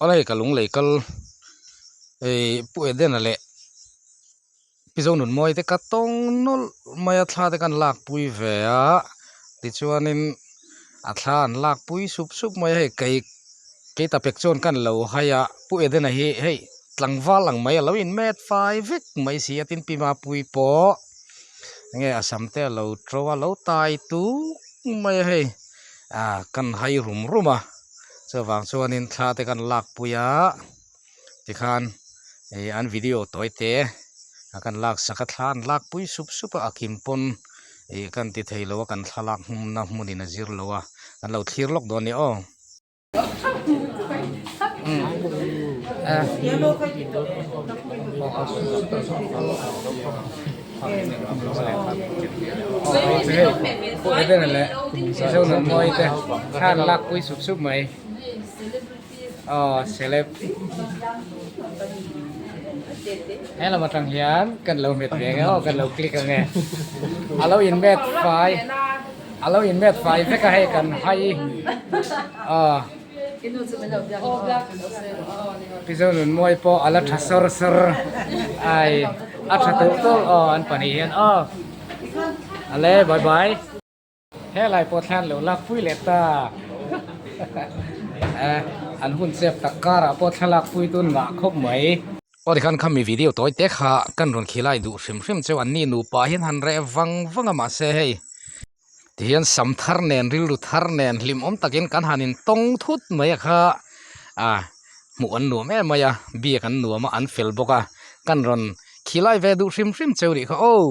Awle hei ka lunglei kal ih Pu Edena leh Pi Zonunmawii te ka tawng nawlh mai a thla te kan lak pui ve a tichuanin a thla an lak pui sup sup mai a hei kei kei ta pek chuan kan lo hai a Pu Edena hi hei tlangval ang mai a lo in met fai vek mai si a tin Pi Mapuii pawh enge a sam te a lo to a lo tai tuk mai a hei ah kan hai rum rum a chuvang chuanin thla te kan lak pui a tikhan ih an video tawi te a kan lak sak a thla an lak pui sup sup a a kim pawn ih kan ti thei lo a kan thlalak hmunna hmunin a zir lo a kan lo thlir lawk dawn a ni aw. Aw celeb helam atang hian kan lo hmet ve ang e aw kan lo click ang e a lo in met fai a lo in met fai vek a hei kan hai aw Pi Zonunmawii pawh a la tha sawr sawr ai a tha tawh tawh aw an pahnih hian aw ale bye bye. Helai pawh thlan lo lak pui leh ta eh an hun chep tak karah pawh thlalak pui tun ngah khawp mai. Aw tikhan khami video tawi te kha kan rawn khilai duh hrim hrim cheu an ni nupa hian han reh vang vang a mahse hei tihian sam thar nen rilru thar nen hlimawm takin kan han in tawng thut mai a kha ah hmuh an nuam em mai a biak an nuam a an fel bawk a kan rawn khilai ve duh hrim hrim cheu nih kha aw.